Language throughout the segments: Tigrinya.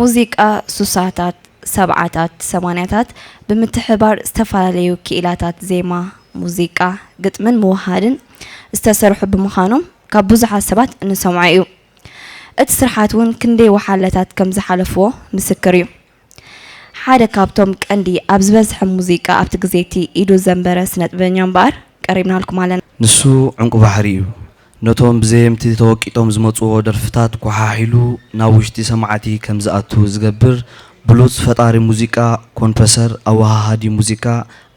ሙዚቃ ሱሳታት፣ ሰብዓታት፣ ሰማንያታት ብምትሕባር ዝተፈላለዩ ክኢላታት ዜማ፣ ሙዚቃ፣ ግጥምን ምውሃድን ዝተሰርሑ ብምዃኖም ካብ ብዙሓት ሰባት እንሰምዖ እዩ። እቲ ስርሓት እውን ክንደይ ወሓለታት ከም ዝሓለፍዎ ምስክር እዩ። ሓደ ካብቶም ቀንዲ ኣብ ዝበዝሐ ሙዚቃ ኣብቲ ግዜቲ ኢዱ ዘንበረ ስነጥበበኛ እምበኣር ቀሪብናልኩም ኣለና። ንሱ ዕንቁ ባሕሪ እዩ። ነቶም ብዘየምቲ ተወቂጦም ዝመጽዎ ደርፍታት ኮሓሒሉ ናብ ውሽጢ ሰማዕቲ ከም ዝኣቱ ዝገብር ብሉጽ ፈጣሪ ሙዚቃ፣ ኮምፖሰር፣ ኣወሃሃዲ ሙዚቃ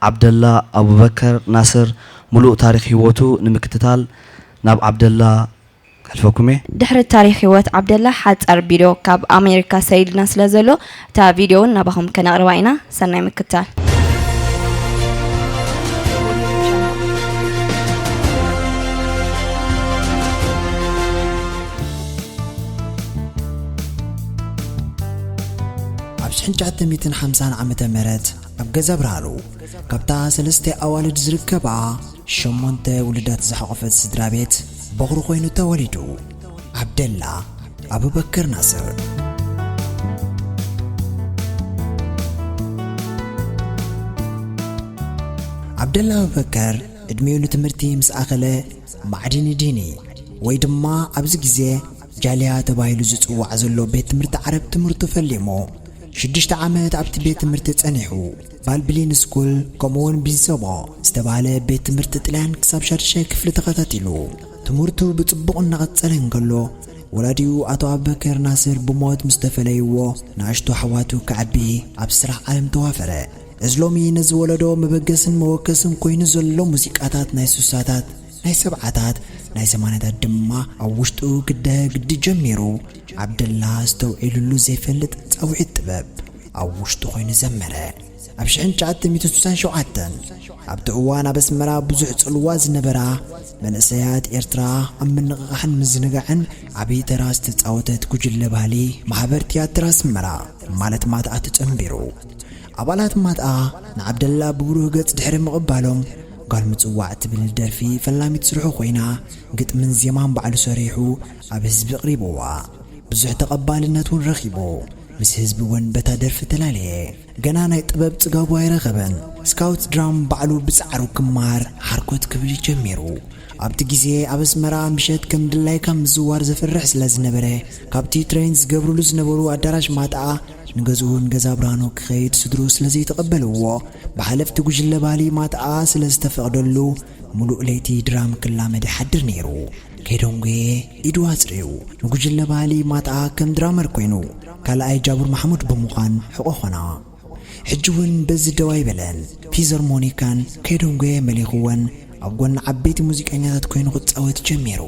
ዓብደላ ኣቡበከር ናስር። ሙሉእ ታሪኽ ህይወቱ ንምክትታል ናብ ዓብደላ ከሕልፈኩም እየ። ድሕሪ ታሪኽ ህይወት ዓብደላ ሓጻር ቪድዮ ካብ ኣሜሪካ ሰዲድና ስለ ዘሎ፣ እታ ቪድዮ እውን ናባኹም ከነቕርባ ኢና። ሰናይ ምክትታል። ኣብ ሽሕን ትሽዓተ ሚእትን ሓምሳን ዓመተ ምህረት ኣብ ገዛ ብርሃኑ ካብታ ሰለስተ ኣዋልድ ዝርከባ ሸሞንተ ውሉዳት ዝሓቖፈት ስድራ ቤት በኹሪ ኮይኑ ተወሊዱ። ዓብደላ ኣቡበከር ናስር። ዓብደላ ኣቡበከር ዕድሚኡ ንትምህርቲ ምስ ኣኸለ ማዕድኒ ዲኒ ወይ ድማ ኣብዚ ግዜ ጃልያ ተባሂሉ ዝጽዋዕ ዘሎ ቤት ትምህርቲ ዓረብ ትምህርቱ ፈሊሙ ሽዱሽተ ዓመት ኣብቲ ቤት ትምህርቲ ጸኒሑ፣ ባልብሊን ስኩል ከምኡውን ቢንሰቦ ዝተባህለ ቤት ትምህርቲ ጥልያን ክሳብ ሻድሻይ ክፍሊ ተኸታቲሉ። ትምህርቱ ብጽቡቕ እናቐጸለ እንከሎ፣ ወላዲኡ ኣቶ ኣበከር ናስር ብሞት ምስ ተፈለይዎ፣ ንኣሽቱ ኣሕዋቱ ከዕቢ ኣብ ስራሕ ዓለም ተዋፈረ። እዚ ሎሚ ነዚ ወለዶ መበገስን መወከስን ኮይኑ ዘሎ ሙዚቃታት ናይ ሱሳታት፣ ናይ ሰብዓታት፣ ናይ ሰማንያታት ድማ ኣብ ውሽጡ ክደሀ ግዲ ጀሚሩ፣ ዓብደላ ኣስተውዒሉሉ ዘይፈልጥ ጻውዒት ጥበብ ኣብ ውሽጡ ኮይኑ ዘመረ። ኣብ ሽሕን ትሽዓተ ሚእትን ስሳን ሸውዓተን ኣብቲ እዋን ኣብ ኣስመራ ብዙሕ ጽልዋ ዝነበራ መንእሰያት ኤርትራ ኣብ ምንቕቓሕን ምዝንጋዕን ዓብዪ ተራ ዝተጻወተት ጉጅለ ባህሊ ማሕበር ትያትር ኣስመራ ማለት ማትኣ ተጸንቢሩ። ኣባላት ማትኣ ንዓብደላ ብብሩህ ገጽ ድሕሪ ምቕባሎም፣ ጓል ምጽዋዕ ትብል ደርፊ ፈላሚት ስርሑ ኮይና፣ ግጥምን ዜማን ባዕሉ ሰሪሑ ኣብ ህዝቢ ኣቕሪብዋ። ብዙሕ ተቐባልነት እውን ረኺቡ። ምስ ህዝቢ እውን በታ ደርፊ ተላለየ። ገና ናይ ጥበብ ጽጋቡ ኣይረኸበን። ስካውት ድራም ባዕሉ ብጻዕሩ ክመሃር ሓርኮት ክብል ጀሚሩ። ኣብቲ ግዜ ኣብ ኣስመራ ምሸት ከም ድላይካ ምዝዋር ዘፍርሕ ስለ ዝነበረ፣ ካብቲ ትሬን ዝገብርሉ ዝነበሩ ኣዳራሽ ማትኣ ንገዝኡ ንገዛ ብርሃኑ ክኸይድ ስድርኡ ስለ ዘይተቐበልዎ፣ ብሓለፍቲ ጉጅለ ባህሊ ማትኣ ስለ ዝተፈቕደሉ፣ ሙሉእ ለይቲ ድራም ክላመድ ይሓድር ነይሩ። ከይደንጎየ ኢዱ ኣጽርዩ ንጉጅለ ባህሊ ማትኣ ከም ድራመር ኮይኑ፣ ካልኣይ ጃቡር ማሕሙድ ብምዃን ሕቖ ኾና። ሕጂ እውን በዚ ደው ኣይበለን። ፊዘርሞኒካን ከይደንጎየ መሊኽወን ኣብ ጎኒ ዓበይቲ ሙዚቀኛታት ኮይኑ ክጻወት ጀሚሩ።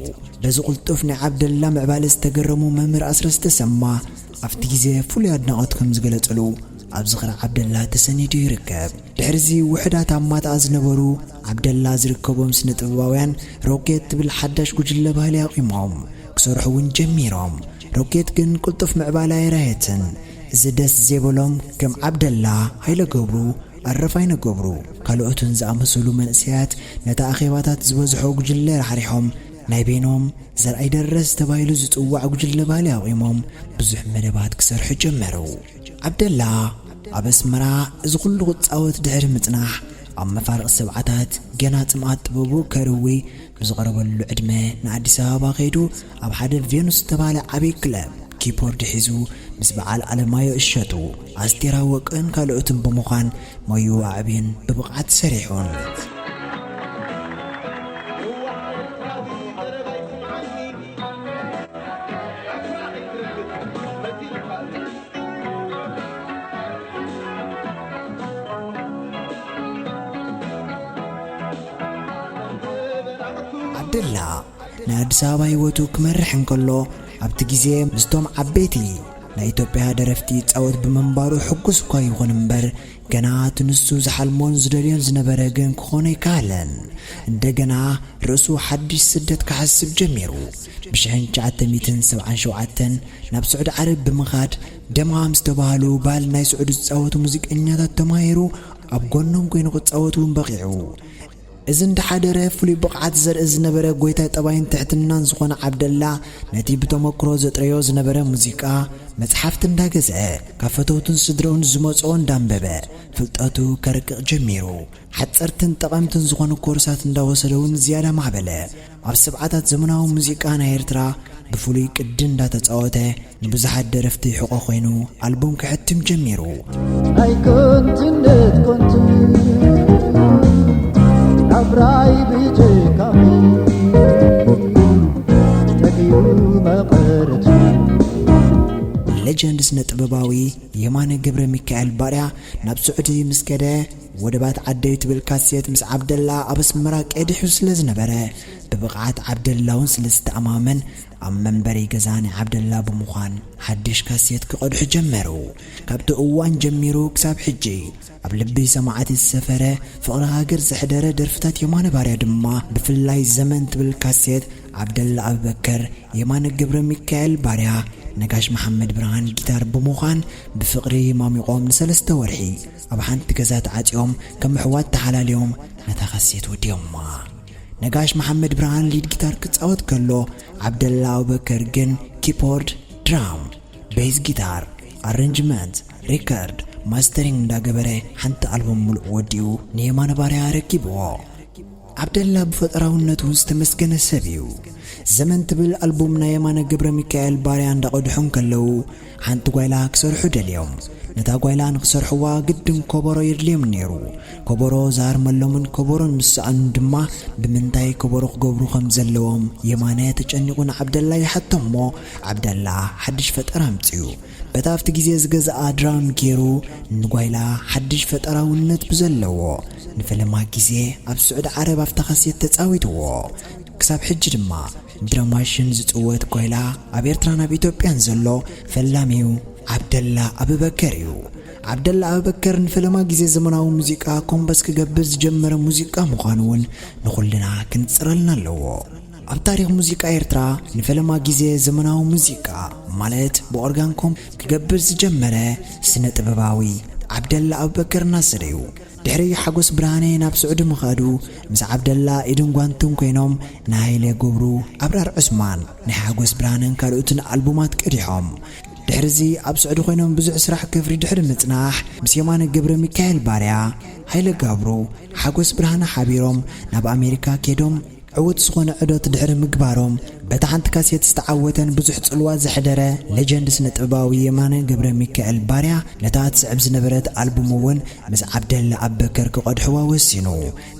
በዚ ቅልጡፍ ናይ ዓብደላ ምዕባለ ዝተገረሙ መምህር ኣስረስ ተሰማ ኣብቲ ግዜ ፍሉይ ኣድናቖት ከም ዝገለጸሉ ኣብ ዝኽሪ ዓብደላ ተሰኒዱ ይርከብ። ድሕሪዚ ውሑዳት ኣብ ማትኣ ዝነበሩ ዓብደላ ዝርከቦም ስነ ጥበባውያን ሮኬት ትብል ሓዳሽ ጉጅለ ባህሊ ኣቑሞም ክሰርሑ እውን ጀሚሮም። ሮኬት ግን ቅልጡፍ ምዕባለ ኣይረኣየትን። እዚ ደስ ዘይበሎም ከም ዓብደላ፣ ሃይለ ገብሩ፣ ኣረፋይነ ገብሩ ካልኦትን ዝኣመሰሉ መንእሰያት ነታ ኣኼባታት ዝበዝሖ ጉጅለ ራሕሪሖም ናይ በይኖም ዘርኣይ ደረስ ተባሂሉ ዝጽዋዕ ጉጅለ ባህሊ ኣቑሞም ብዙሕ መደባት ክሰርሑ ጀመሩ። ዓብደላ ኣብ ኣስመራ እዚ ኩሉ ክጻወት ድሕሪ ምጽናሕ፣ ኣብ መፋርቕ ሰብዓታት ገና ጽምኣት ጥበቡ ከርዊ ብዝቐረበሉ ዕድመ ንኣዲስ ኣበባ ከይዱ ኣብ ሓደ ቬኑስ ዝተባህለ ዓብዪ ክለብ ኪቦርድ ሒዙ ምስ በዓል ኣለማዮ እሸቱ፣ ኣስቴር ኣወቀን ካልኦትን ብምዃን ሞይኡ ኣዕብዩን ብብቕዓት ሰሪሑን። ዓብደላ ናይ ኣዲስ ኣበባ ህይወቱ ክመርሕ እንከሎ፣ ኣብቲ ግዜ ምስቶም ዓበይቲ ናይ ኢትዮጵያ ደረፍቲ ይጻወት ብምንባሩ ሕጉስ እኳ ይኹን እምበር፣ ገና እቲ ንሱ ዝሓልሞን ዝደልዮን ዝነበረ ግን ክኾኖ ኣይከኣለን። እንደገና ርእሱ ሓድሽ ስደት ክሓስብ ጀሚሩ። ብሽሕን ትሽዓተ ሚእትን ሰብዓን ሸውዓተን ናብ ስዑዲ ዓረብ ብምኻድ፣ ደማም ዝተባህሉ ባህሊ ናይ ስዑዲ ዝጻወቱ ሙዚቀኛታት ተማሂሩ ኣብ ጎኖም ኮይኑ ክጻወት እውን በቒዑ። እዚ እንዳሓደረ ፍሉይ ብቕዓት ዘርኢ ዝነበረ ጎይታ ጠባይን ትሕትናን ዝኾነ ዓብደላ፣ ነቲ ብተመክሮ ዘጥረዮ ዝነበረ ሙዚቃ መጽሓፍቲ እንዳገዝአ፣ ካብ ፈተውትን ስድረኡን ዝመጽኦ እንዳንበበ ፍልጠቱ ከርቅቕ ጀሚሩ። ሓጸርትን ጠቐምትን ዝኾኑ ኮርሳት እንዳወሰደ እውን ዝያዳ ማዕበለ። ኣብ ሰብዓታት ዘመናዊ ሙዚቃ ናይ ኤርትራ ብፍሉይ ቅዲ እንዳተጻወተ ንብዙሓት ደረፍቲ ሕቖ ኮይኑ ኣልቡም ከሕትም ጀሚሩ። ናይ ከንቱነት ከንቱ ናብራይ ብጀካኺ ጠፊኡ መቐረቱ። ሌጀንድ ስነ ጥበባዊ የማነ ገብረ ሚካኤል ባርያ ናብ ስዑዲ ምስ ከደ፣ ወደባት ዓደይ ትብል ካሴት ምስ ዓብደላ ኣብ ኣስመራ ቀዲሑ ስለ ዝነበረ፣ ብብቕዓት ዓብደላ እውን ስለ ዝተኣማመን፣ ኣብ መንበሪ ገዛ ናይ ዓብደላ ብምዃን ሓድሽ ካሴት ክቐድሑ ጀመሩ። ካብቲ እዋን ጀሚሩ ክሳብ ሕጂ ኣብ ልቢ ሰማዕቲ ዝሰፈረ፣ ፍቕሪ ሃገር ዘሕደረ ደርፍታት የማነ ባርያ ድማ፣ ብፍላይ ዘመን ትብል ካሴት ዓብደላ ኣቡበከር፣ የማነ ገብረ ሚካኤል ባርያ፣ ነጋሽ መሓመድ ብርሃን ጊታር ብምዃን ብፍቕሪ ማሚቖም ንሰለስተ ወርሒ ኣብ ሓንቲ ገዛ ተዓጽዮም ከም ኣሕዋት ተሓላልዮም ነታ ካሴት ወዲኦማ። ነጋሽ መሓመድ ብርሃን ሊድ ጊታር ክጻወት ከሎ፣ ዓብደላ ኣቡበከር ግን ኪፖርድ፣ ድራም፣ ቤዝ ጊታር፣ ኣረንጅመንት፣ ሪከርድ፣ ማስተሪንግ እንዳገበረ ሓንቲ ኣልበም ሙሉእ ወዲኡ ንየማነ ባርያ ኣረኪብዎ። ዓብደላ ብፈጠራውነቱ ዝተመስገነ ሰብ እዩ። ዘመን ትብል ኣልቡም ናይ የማነ ገብረ ሚካኤል ባርያ እንዳቐድሑ እንከለዉ፣ ሓንቲ ጓይላ ክሰርሑ ደልዮም። ነታ ጓይላ ንክሰርሕዋ ግድን ከበሮ የድልዮም ነይሩ። ከበሮ ዝሃርመሎምን ከበሮ ምስ ሰኣኑን ድማ ብምንታይ ከበሮ ክገብሩ ከም ዘለዎም የማነ ተጨኒቑ ንዓብደላ ይሓቶ እሞ፣ ዓብደላ ሓድሽ ፈጠራ ኣምጺኡ። በታ ኣብቲ ግዜ ዝገዝኣ ድራም ገይሩ ንጓይላ ሓድሽ ፈጠራውነት ብዘለዎ ንፈለማ ግዜ ኣብ ስዑዲ ዓረብ ኣብታ ካሴት ተጻዊትዎ። ክሳብ ሕጂ ድማ ድረም ማሽን ዝጽወት ጓይላ ኣብ ኤርትራን ኣብ ኢትዮጵያን ዘሎ ፈላሚኡ ዓብደላ ኣቡበከር እዩ። ዓብደላ ኣቡበከር ንፈለማ ግዜ ዘመናዊ ሙዚቃ ኮምበስ ክገብር ዝጀመረ ሙዚቃ ምዃኑ እውን ንኹልና ክንጽረልና ኣለዎ። ኣብ ታሪኽ ሙዚቃ ኤርትራ ንፈለማ ግዜ ዘመናዊ ሙዚቃ ማለት ብኦርጋን ኮምበስ ክገብር ዝጀመረ ስነ ጥበባዊ ዓብደላ ኣቡበከር ናስር እዩ። ድሕሪ ሓጎስ ብርሃነ ናብ ስዑዲ ምኻዱ፣ ምስ ዓብደላ ኢድን ጓንትን ኮይኖም ንሃይለ ገብሩ፣ ኣብራር ዑስማን፣ ናይ ሓጎስ ብርሃነን ካልኦትን ኣልቡማት ቀዲሖም። ድሕሪዚ ኣብ ስዑዲ ኮይኖም ብዙሕ ስራሕ ክፍሪ ድሕሪ ምጽናሕ፣ ምስ የማነ ገብረ ሚካኤል ባርያ፣ ሃይለ ጋብሩ፣ ሓጎስ ብርሃነ ሓቢሮም ናብ ኣሜሪካ ከይዶም ዕዉት ዝኾነ ዑደት ድሕሪ ምግባሮም፣ በታ ሓንቲ ካሴት ዝተዓወተን ብዙሕ ጽልዋ ዘሕደረ ሌጀንድ ስነ ጥበባዊ የማነ ገብረ ሚካኤል ባርያ፣ ነታ ትስዕብ ዝነበረት ኣልቡም እውን ምስ ዓብደላ ኣቡበከር ክቐድሕዋ ወሲኑ።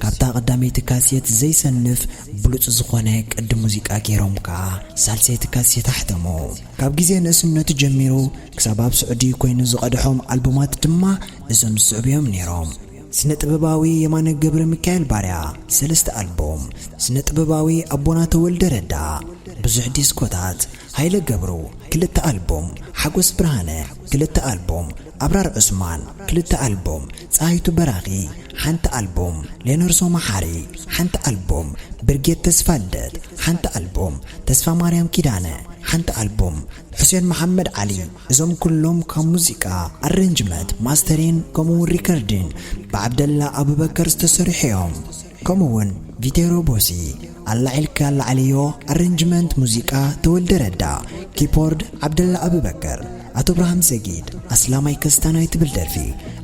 ካብታ ቀዳመይቲ ካሴት ዘይሰንፍ ብሉጽ ዝኾነ ቅዲ ሙዚቃ ገይሮም ከኣ ሳልሰይቲ ካሴት ኣሕተሙ። ካብ ግዜ ንእስነቱ ጀሚሩ ክሳብ ኣብ ስዑዲ ኮይኑ ዝቐድሖም ኣልቡማት ድማ እዞም ዝስዕቡ እዮም ነይሮም። ስነ ጥበባዊ የማነ ገብረ ሚካኤል ባርያ፣ ሰለስተ ኣልቡም። ስነ ጥበባዊ ኣቦና ተወልደ ረዳ፣ ብዙሕ ዲስኮታት። ሃይለ ገብሩ፣ ክልተ ኣልቡም። ሓጎስ ብርሃነ፣ ክልተ ኣልቡም። ኣብራር ዑስማን፣ ክልተ ኣልቡም። ጸሃይቱ በራኺ፣ ሓንቲ ኣልቡም። ሌኖርሶ መሓሪ፣ ሓንቲ ኣልቡም። ብርጌድ ተስፋ ልደት፣ ሓንቲ ኣልቡም። ተስፋ ማርያም ኪዳነ፣ ሓንቲ ኣልቡም። ሑሴን መሓመድ ዓሊ፣ እዞም ኩሎም ካብ ሙዚቃ፣ ኣሬንጅመንት፣ ማስተሪን ከምኡውን ሪከርዲን ብዓብደላ ኣቡበከር ዝተሰርሑ እዮም። ከምኡውን ቪቴሮ ቦሲ፣ ኣላዒልካ ኣላዕልዮ፣ ኣሬንጅመንት ሙዚቃ ተወልደ ረዳ፣ ኪፖርድ ዓብደላ ኣቡበከር፣ ኣቶ ብርሃም ሰጊድ፣ ኣስላማይ ከስታናይ ትብል ደርፊ፣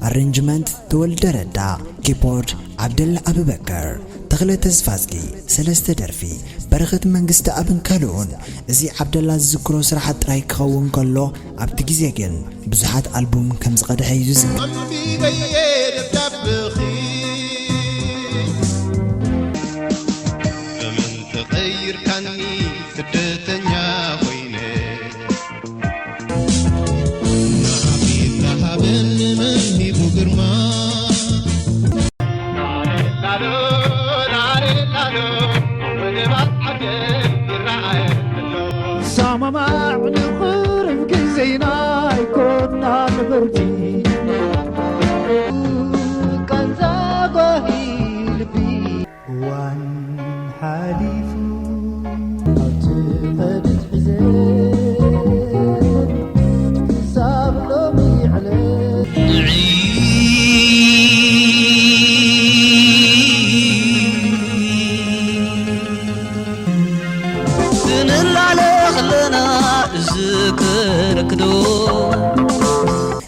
ኣሬንጅመንት ተወልደ ረዳ፣ ኪፖርድ ዓብደላ ኣቡበከር፣ ተኽለ ተስፋዝጊ፣ ሰለስተ ደርፊ፣ በረኸት መንግስተኣብን ካልኡን። እዚ ዓብደላ ዝዝክሮ ስራሓት ጥራይ ክኸውን ከሎ፣ ኣብቲ ግዜ ግን ብዙሓት ኣልቡም ከም ዝቐድሐ እዩ ዝዝከር። ኣንቢበየ ደብዳብኺ፣ በመን ተቐይርካኒ ስደተኛ ኮይነ። ሳማማዕ ንኽርፍ ግዜና ኣይኮና ንብርቲ። ቃንዛ ጓሂ ልቢ። እዋን ሓሊፉ ኣብቲ ኸድት ሒዘ ክሳብ ሎሚ ዕለት።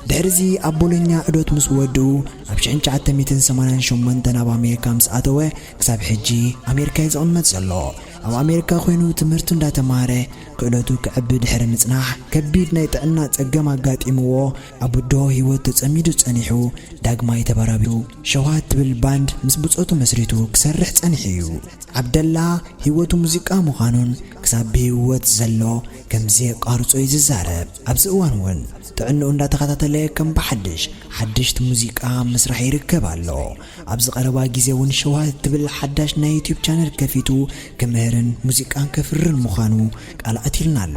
ድሕሪዚ ኣብ ቦሎኛ ዕዶት ምስ ወድኡ ኣብ ሽሕን ትሽዓተ ሚእትን ሰማንያን ሸሞንተን ኣብ ኣሜሪካ ምስ ኣተወ ክሳብ ሕጂ ኣሜሪካ እዩ ዝቕመጥ ዘሎ። ኣብ ኣሜሪካ ኮይኑ ትምህርቱ እንዳተማሃረ ክእለቱ ክዕቢ ድሕሪ ምጽናሕ ከቢድ ናይ ጥዕና ጸገም ኣጋጢምዎ ኣብ ብድሆ ህይወት ተጸሚዱ ጸኒሑ ዳግማይ ተባራቢሩ ሸውሃት ትብል ባንድ ምስ ብጾቱ መስሪቱ ክሰርሕ ጸኒሑ እዩ። ዓብደላ ህይወቱ ሙዚቃ ምዃኑን ክሳብ ብህይወት ዘሎ ከም ዘየቋርጾ እዩ ዝዛረብ። ኣብዚ እዋን እውን ጥዕንኡ እንዳተኸታተለ ከም ብሓድሽ ሓደሽቲ ሙዚቃ ምስራሕ ይርከብ ኣሎ። ኣብዚ ቀረባ ግዜ እውን ሸውሃት ትብል ሓዳሽ ናይ ዩቲዩብ ቻነል ከፊቱ ክምህርን ሙዚቃን ከፍርን ምዃኑ ቃል ኣትይልና ኣሎ።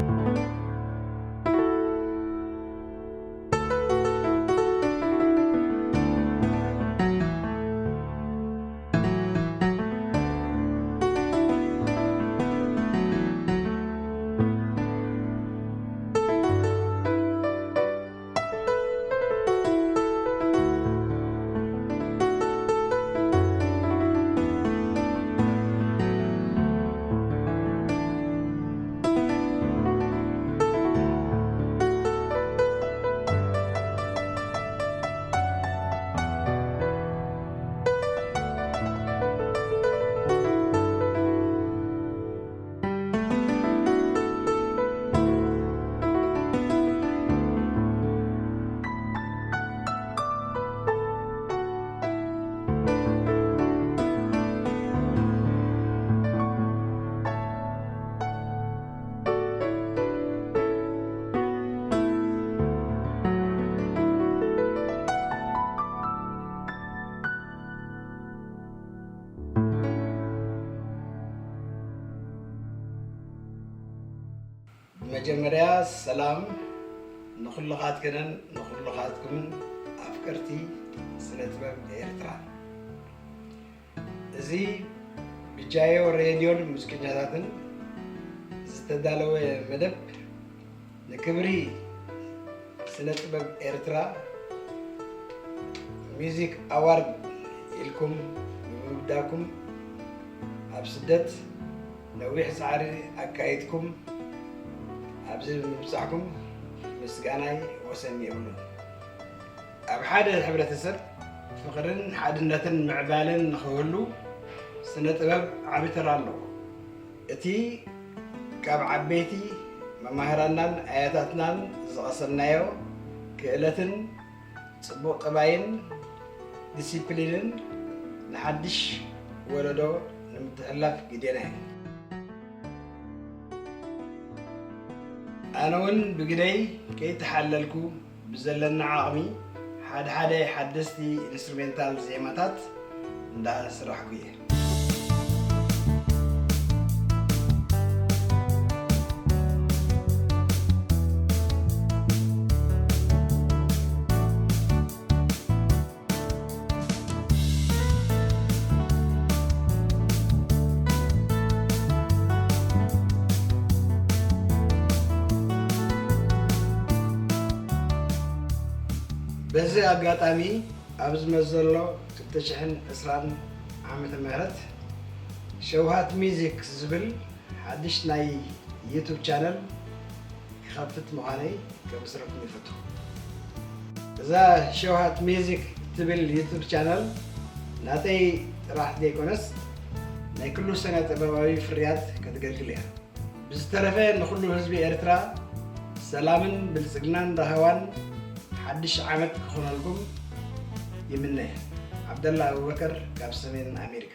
ብመጀመርያ ሰላም ንኹልኻትክንን ንኹልኻትኩምን ኣፍቀርቲ ስነ ጥበብ ኤርትራ። እዚ ብጃዮ ሬድዮን ሙዚቀኛታትን ዝተዳለወ መደብ ንክብሪ ስነ ጥበብ ኤርትራ ሚዚክ ኣዋርድ ኢልኩም ብምምዳኩም ኣብ ስደት ነዊሕ ጻዕሪ ኣካይድኩም ኣብዚ ብምብጻሕኩም ምስጋናይ ወሰን የብሉን። ኣብ ሓደ ሕብረተሰብ ፍቕርን ሓድነትን ምዕባለን ንኽህሉ ስነ ጥበብ ዓቢ ተራ ኣለዎ። እቲ ካብ ዓበይቲ መማህራንናን ኣያታትናን ዝቐሰምናዮ ክእለትን ጽቡቕ ጠባይን ዲሲፕሊንን ንሓድሽ ወለዶ ንምትሕልላፍ ግዴና እዩ። ኣነ እውን ብግደይ ከይተሓለልኩ ብዘለና ዓቕሚ ሓደ ሓደ ሓደስቲ ኢንስትሩሜንታል ዜማታት እንዳስራሕኩ እየ። በዚ ኣጋጣሚ ኣብ ዝመጽእ ዘሎ ክልተ ሽሕን ዕስራን ዓመተ ምህረት ሸውሃት ሚዚክ ዝብል ሓድሽ ናይ ዩቱብ ቻነል ክኸፍት ምዃነይ ከብስረኩም ይፈቱ። እዛ ሸውሃት ሚዚክ እትብል ዩቱብ ቻነል ናተይ ጥራሕ ዘይኮነስ ናይ ኩሉ ስነ ጥበባዊ ፍርያት ከተገልግል እያ። ብዝተረፈ ንኹሉ ህዝቢ ኤርትራ ሰላምን ብልጽግናን ራህዋን ሓድሽ ዓመት ክኾነልኩም ይምነ። ዓብደላ ኣቡበከር ካብ ሰሜን ኣሜሪካ።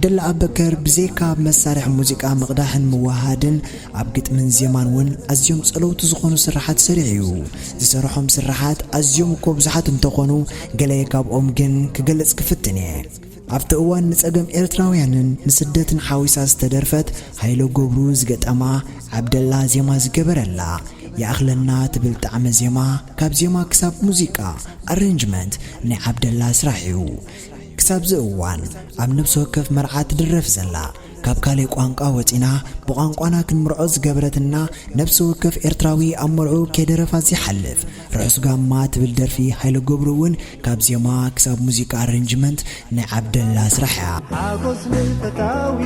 ደላ ኣበከር ብዘይካ ኣብ መሳርሒ ሙዚቃ ምቕዳሕን ምውሃድን፣ ኣብ ግጥምን ዜማን እውን ኣዝዮም ጸለውቲ ዝኾኑ ስርሓት ሰሪሑ እዩ። ዝሰርሖም ስርሓት ኣዝዮም እኮ ብዙሓት እንተኾኑ፣ ገለ ካብኦም ግን ክገልጽ ክፍትን እየ። ኣብቲ እዋን ንጸገም ኤርትራውያንን ንስደትን ሓዊሳ ዝተደርፈት፣ ሃይለ ገብሩ ዝገጠማ ዓብደላ ዜማ ዝገበረላ፣ ይኣኽለና ትብል ጣዕመ ዜማ፣ ካብ ዜማ ክሳብ ሙዚቃ፣ ኣሬንጅመንት ናይ ዓብደላ ስራሕ እዩ። ክሳብዚ እዋን ኣብ ነፍሲ ወከፍ መርዓ ትድረፍ ዘላ፣ ካብ ካልእ ቋንቋ ወጺና ብቋንቋና ክንምርዖ ዝገበረትና፣ ነፍሲ ወከፍ ኤርትራዊ ኣብ መርዑ ከይደረፋ ዘይሓልፍ፣ ርሑስ ጋማ ትብል ደርፊ ሃይለ ገብሩ እውን ካብ ዜማ ክሳብ ሙዚቃ ኣሬንጅመንት ናይ ዓብደላ ስራሕ እያ። ሓጎስ ንፈታዊ፣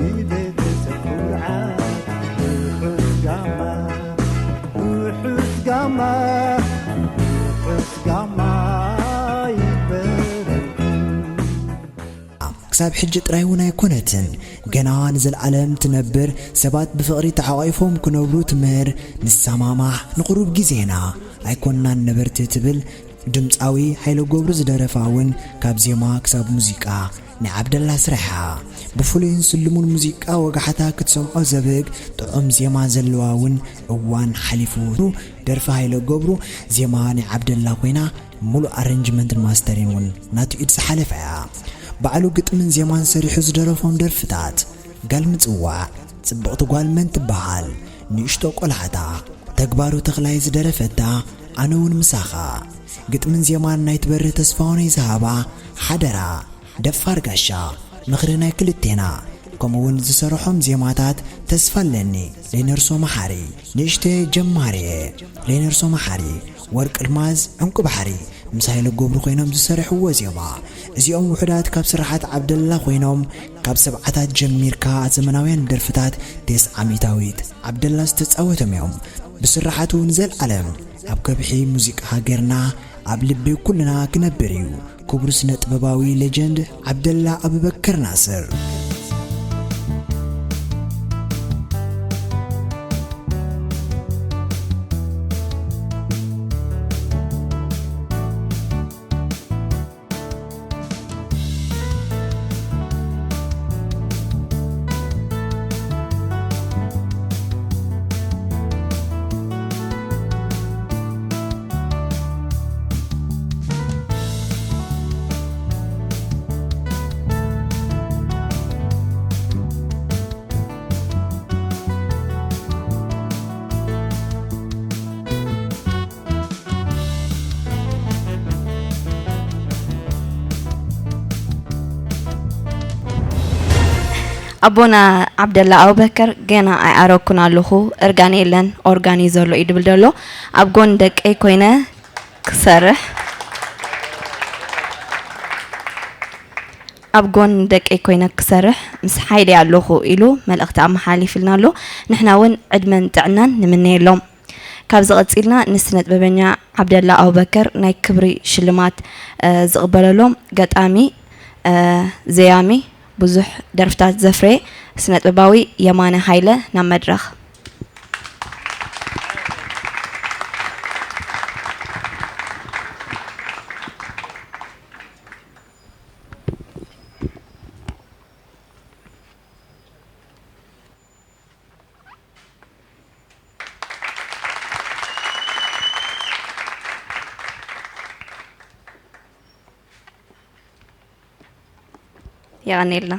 ንቤተሰብ ኩርዓት፣ ርሑስ ጋማ፣ ርሑስ ጋማ፣ ርሑስ ጋማ ይግበረልኩም። ክሳብ ሕጂ ጥራይ እውን ኣይኮነትን፣ ገና ንዘለኣለም ትነብር፣ ሰባት ብፍቕሪ ተሓቋይፎም ክነብሩ ትምህር፣ ንሰማማዕ፣ ንቕሩብ ግዜና ኣይኮንናን ነበርቲ ትብል ድምጻዊ ሃይለ ገብሩ ዝደረፋ እውን ካብ ዜማ ክሳብ ሙዚቃ ናይ ዓብደላ ስራሕ እያ። ብፍሉይን ስልሙን ሙዚቃ ወጋሕታ ክትሰምዖ ዘብህግ ጥዑም ዜማ ዘለዋ እውን እዋን ሓሊፉ ደርፊ ሃይለ ገብሩ ዜማ ናይ ዓብደላ ኮይና፣ ሙሉእ ኣረንጅመንትን ማስተሪን እውን ናቱ ኢድ ዝሓለፈ እያ። ባዕሉ ግጥምን ዜማን ሰሪሑ ዝደረፎም ደርፍታት፣ ጋል ምጽዋዕ፣ ጽብቕቲ ጓል መን ትበሃል፣ ንእሽቶ ቆልዓታ፣ ተግባሩ ተኽላይ ዝደረፈታ፣ ኣነ እውን ምሳኻ፣ ግጥምን ዜማን ናይ ትበርህ ተስፋሁነይ ዝሃባ፣ ሓደራ፣ ደፋር ጋሻ፣ ምኽሪ ናይ ክልቴና፣ ከምኡ እውን ዝሰርሖም ዜማታት ተስፋ ኣለኒ፣ ሌነርሶ መሓሪ፣ ንእሽተየ ጀማሪ እየ፣ ሌነርሶ መሓሪ፣ ወርቂ ኣልማዝ፣ ዕንቁ ባሕሪ፣ ምስ ሃይለ ገብሩ ኮይኖም ዝሰርሕዎ ዜማ። እዚኦም ውሑዳት ካብ ስርሓት ዓብደላ ኮይኖም፣ ካብ ሰብዓታት ጀሚርካ ዘመናውያን ደርፍታት ቴስዓ ሚእታዊት ዓብደላ ዝተጻወቶም እዮም። ብስርሓቱ ንዘለዓለም ኣብ ከብሒ ሙዚቃ ሃገርና ኣብ ልቢ ኩልና ክነብር እዩ። ክቡር ስነ ጥበባዊ ሌጀንድ ዓብደላ ኣቡበከር ናስር። ኣቦና ዓብደላ ኣቡበከር፣ ገና ኣይኣረኩን ኣለኹ፣ እርጋን የለን፣ ኦርጋን እዩ ዘሎ እዩ ድብል ደሎ። ኣብ ጎን ደቀይ ኮይነ ክሰርሕ፣ ኣብ ጎን ደቀይ ኮይነ ክሰርሕ ምስ ሓይለይ ኣለኹ ኢሉ መልእኽቲ ኣመሓሊፍልና ኣሎ። ንሕና እውን ዕድመን ጥዕናን ንምነየሎም። ካብዚ ቀጺልና ንስነ ጥበበኛ ዓብደላ ኣቡበከር ናይ ክብሪ ሽልማት፣ እ፣ ዝቕበለሎም ገጣሚ፣ እ፣ ዘያሚ፣ ብዙሕ ደርፍታት ዘፍረየ ስነ ጥበባዊ የማነ ሃይለ ናብ መድረኽ። የቐኔልና።